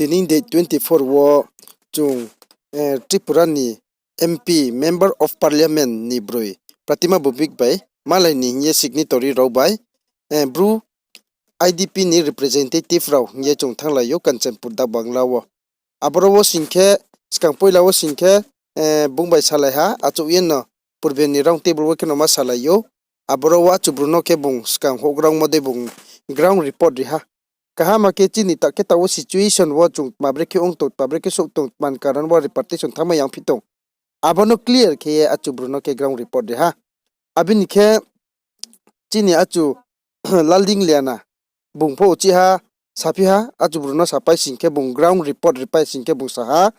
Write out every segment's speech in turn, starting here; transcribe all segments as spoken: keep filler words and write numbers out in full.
Tini date twenty four wo chung Tripura ni M P, Member of Parliament ni broi Pratima Bhowmik bai malai ni hing ye signatory rao bai Bru I D P ni representative rao hing ye chung thannglai ou Kanchanpur dak Bangla wo. Aboro wo sing khe, skang poila wo sing khe, bung bai salai ha, achouh ye no purbe ni round table wo khe no ma salai ou. Aboro wo achu Bru no khe bung skang houhgra ongmo dei bung ground report ri ha. Kaham khe chini ta khe taoh wo situation wo chung tma brekhe ong tong, tma brekhe souh tong, tma ni karon wo repatriation thanngmai ya ongphi tong. Abo no clear khe ye achu Bru no khe ground report ri ha. Abo ni khe chini achu Laldingliana, bung pho uchih ha, saphi ha, achu Bru no sapai sing khe bung ground report ripai sing khe bung sa ha,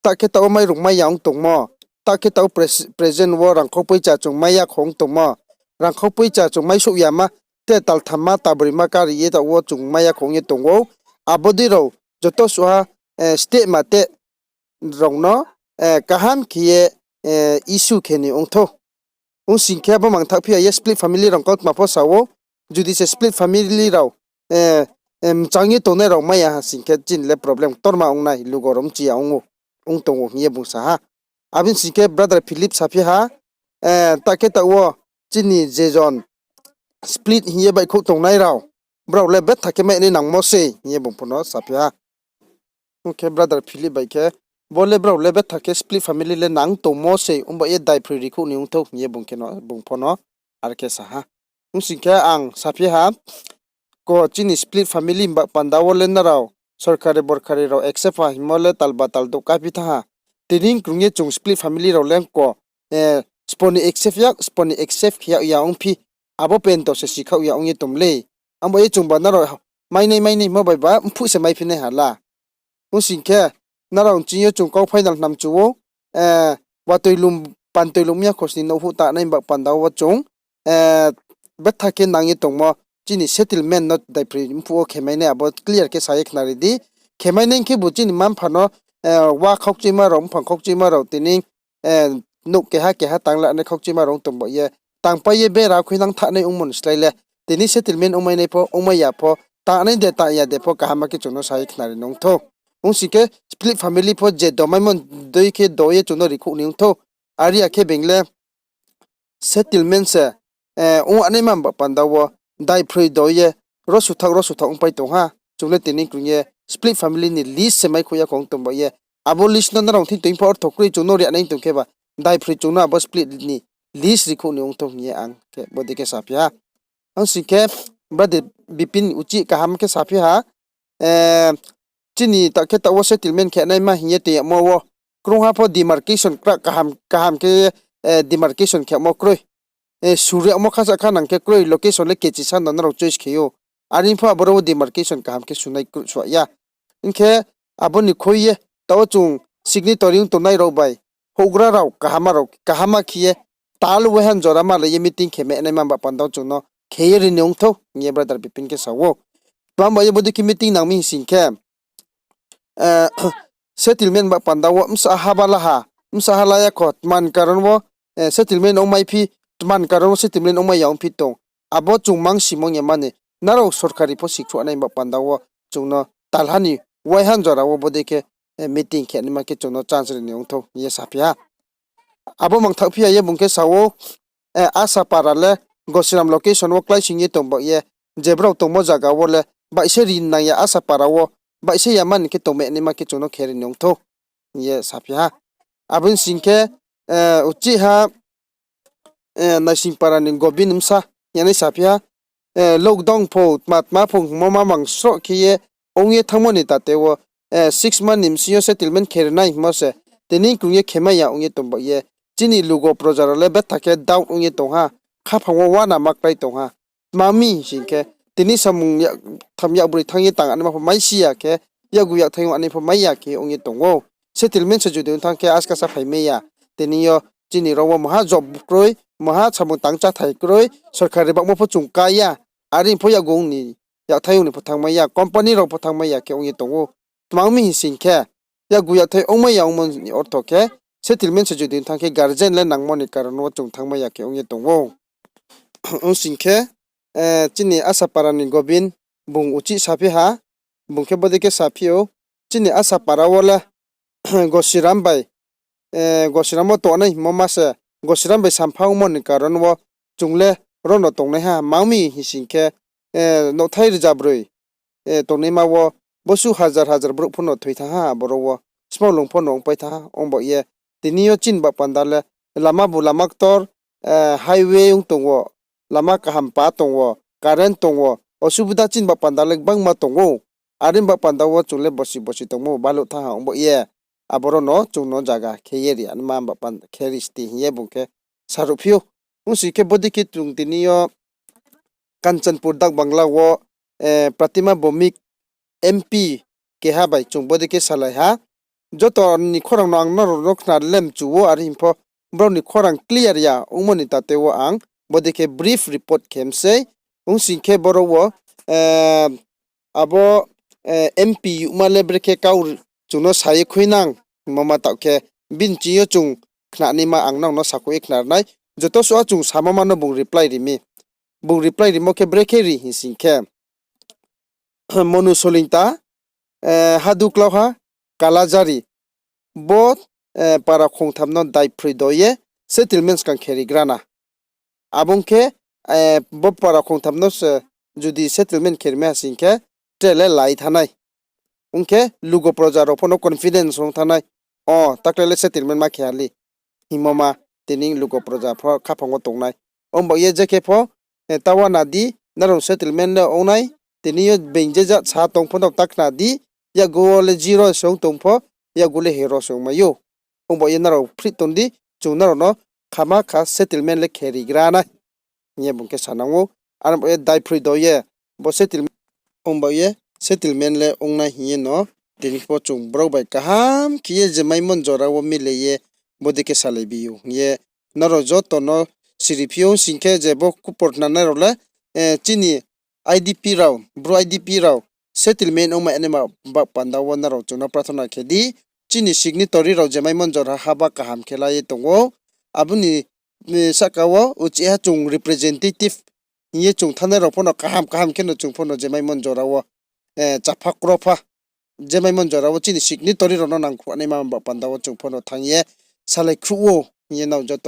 ta khe taoh wo mairung mai ya ong tongmo, ta khe taoh wo present wo rangkhau poicha chung mai ya kho ong tongmo, rangkhau poicha chung mai souh ya ma, te taltham ma, tabri ma kari ye taoh wo chung mai ya kho ong ye tong ou. Abo dei rao joto suh ha, state ma te rao no kaham khe ye issue khe ni ong thou. Ong sing khe abo mangthaoh phi ya ye split family rao kautma pho sa ou, judi se split family rao mchang ye tongnai rao mai ya ha sing khe chini le problem ktorma ong nai, lugo rao mchi ya ong ou, ong tong ou hing ye bung sa ha. Abo ni sing khe brother Philip saphi ha, ta khe taoh wo chini je jon split hing ye baihkhouh tongnai rao, brao le betha khe mai nai nangmo sei hing ye bung pho no saphi ha. Ong khe brother Philip bai khe, bo le brao le betha khe split family le nang tongmo sei, ongba ye daiphri rikhouh ni ong thou hing ye bung khe no, bung pho no are khe sa ha. Ong sing khe ang saphi ha, ko chini split family ba panda wo le nrao sorkari borkari rao accept ha hingmo le talba taldouh kaphi thanng ha. Tini krung ye chung split family rao le ko spo ni accept ya, spo ni accept khe yag ya ongphi, abo pento se sikhaoh ya ong ye tong lei. Abo ye chungba nrao mainai mainai hingmo bai ba mphuh se maiphi nai ha la. Ong sing khe, nrao ching yo chung kau final hnamchu ou, watoi lum, pantoi lum ya khosni nouhhuh tangnai ba panda wo chung betha khe nang ye tongmo, chini settlement no daiphri mphuh wo khemai nai abo clear khe sa ye khnari di. Khemai nai khebu chini mma-mpha no, wa khaukchuima rao, mphang khaukchuima rao tini nouh keha keha tanglanai khaukchuima rao ong tong ba ye, tangpai ye bera khuinang thanai ongmo ni slái le, tini settlement ongmai nai pho, ongmai ya pho, tangnai de tang ya de pho kaham khe chung no sa ye khnari nung thou. Ong sing khe split family pho je domaimo dei khe do ye chung no rikhouh ni ong thou. Are ya khe being le settlement se ong anaima ba panda wo daiphri do ye ro suthaoh ro suthaoh ongpai tong ha. Chung le tini krung ye split family ni list se maikhouh ya kho ong tong ba ye. Abo list no nrao thing toing pho ortho kroi chung no ri nai tong khe ba, daiphri chung no abo split ni list rikhouh ni ong thou hing ye ang khe bodei khe saphi ha. Ang sing khe brother Bipin uchih kaham khe saphi ha, chini ta khe taoh wo settlement khe naima hing ye tong yagmo wo krungha pho demarcation kra kaham kaham khe demarcation khemo kroi. Suri yagmo khasa kha nang khe kroi, location le kechi sa no nrao choice khe ou. Are pho aboro wo demarcation kaham khe sunai kru-, suah ya. Hing khe abo ni khui ye taoh wo chung signatory ong tongnai rao bai houhgra rao kaham rao kaham khe ye tal waihan jora malai ye meeting khe mehnaima ba panda wo chung no khe ye ri ni ong thou hing ye brother Bipin khe sa ou. Tma ba ye bodei khe meeting nang mi hing sing khe, settlement ba panda wo bsa ha bala ha, bsa ha la ya kho, tma ni karon wo settlement ong maiphi, tma ni karon wo settlement ongmai ya ongphi tong. Abo chung mang simong ya mani, nrao sorkari pho sikhruh nai ba panda wo chung no talha ni waihan jora wo bodei khe meeting khe naima khe chung no chance ri ni ong thou hing ye saphi ha. Abo mangthaoh phi ya ye bung khe sa ou, Asapara le Gosiram location wo kláising ye tong ba ye, je brao tongmo zaga wo le baihse ri nang ya Asapara wo, baihse ya mani khe tong mehnaima khe chung no khe ri ni ong thou hing ye saphi ha. Abo ni sing khe, uchih ha, Naisingpara ni Gobin bsa hing ye nai saphi ha, lockdown pho tma tma pho hingmo ma mang sroh khe ye ong ye thanngmo ni tate wo, six month ni bsing yo settlement khe ri nai hingmo se tini krung ye khemai ya ong ye tong ba ye, chini lugo proja rao le betha khe doubt ong ye tong ha, khaphang wo uana ma klái tong ha. Tma mi hing sing khe, tini samung yak-, tham yakbroi thanng ye tang anaima pho maisi ya khe, yakgu yakthai ong anaima pho mai ya khe ong ye tong ou. Settlement se judi ong thanng khe askasa phaimai ya. Tini yo chini rao wo maha job kroi, maha samung tang cháthai kroi, sorkari bakmo pho chung ká ya. Are pho yakgu ong ni, yakthai ong ni pho thanngmai ya, company rao pho thanngmai ya khe ong ye tong ou. Tma mi hing sing khe, yakgu yakthai ongmai ya ongmo ni ortho khe, settlement se judi ong thanng khe guardian le nangmo ni karon wo chung thanngmai ya khe ong ye tong ou. Ong sing khe, chini Asapara ni Gobin bung uchih saphi ha, bung khe bodei khe saphi ou, chini Asapara wo le Gosiram bai, Gosiram wo tongnai hingmo ma se, Gosiram bai sampha ongmo ni karon wo chung le ro no tongnaiha, ma mi hing sing khe, nouhthai rzabroi tongnaima wo bosuh hazar hazar brouh pho no thoi thanng ha, aboro wo smaolung pho no ongpai thanng ha. Ong baoh ye tini yo chini baoh panda le lama bu lama ktor, highway ong tong wo, lama kaham pa tong wo, current tong wo, osubida chini baoh panda le gbangma tong ou. Are ni baoh panda wo chung le bosi bosi tongmo baluh thanng ha ong baoh ye, aboro no chung no zaga khe ye ri, anma baoh panda khe ri sti hing ye bung khe saruhphi ou. Ong sing khe bodei khe chung tini yo Kanchanpur Dak Bangla wo Pratima Bhowmik M P keha bai chung bodei khe salai ha. Joto ni khorang no ang nrao no khna le mchu ou, are hing pho brao ni khorang clear ya ongmo ni tate wo ang bodei khe brief report khe mi sei. Ong sing khe boro wo abo M P youhma le brekhe kau chung no sa ye khui nang hingmo ma taoh khe bini ching yo chung khnanaima ang nrao no sakhouh ye khna ri nai. Joto suh a chung samo ma no bung reply ri mi. Bung reply rimo khe brekhe ri hing sing khe, Monu Solingta, Hadu Klauha, Kalajari, bo para khongtham no daiphroi do ye settlement skang khe ri gra na. Abo ong khe bo para khongtham no se judi settlement khe ri mai ha sing khe tre le lai thanng nai. Ong khe lugo proja rao pho no confidence ong thanng nai. O, takle le settlement ma khe ha li hingmo ma tini lugo proja pho khaphang wo tong nai. Ong baoh ye je khe pho, tawa na di, nrao settlement le ong nai, tini yo being je jat sa tong pho no ta khna di, yakgu wo le zero se ong tong pho, yakgu le hero se ongmai ou. Ong baoh ye nrao free tong di, chung nrao no khama kha settlement le khe ri gra nai hing ye bung khe sa nang ou. Are baoh ye daiphroi do ye, bo settlement, ong baoh ye settlement le ong nai hing ye no tini pho chung brao bai kaham khe ye je maimo ni jora wo mile ye bodei khe salai bi ou hing ye nrao joto no siriphi ou. Sing khe je bo khupor khnanai rao le chini I D P rao, Bru I D P rao settlement ongmai naima baoh panda wo nrao chung no prathona khe di. Chini signatory rao je maimo ni jora haba kaham khe la ye tong ou. Abo ni sahka wo uchih ha chung representative hing ye chung thanngnai rao pho no kaham kaham khe no chung pho no je maimo ni jora wo chapha kropha je maimo ni jora wo chini signatory rao no nangkhruh naima baoh panda wo chung pho no thanng ye salai khruh ou hing ye nrao joto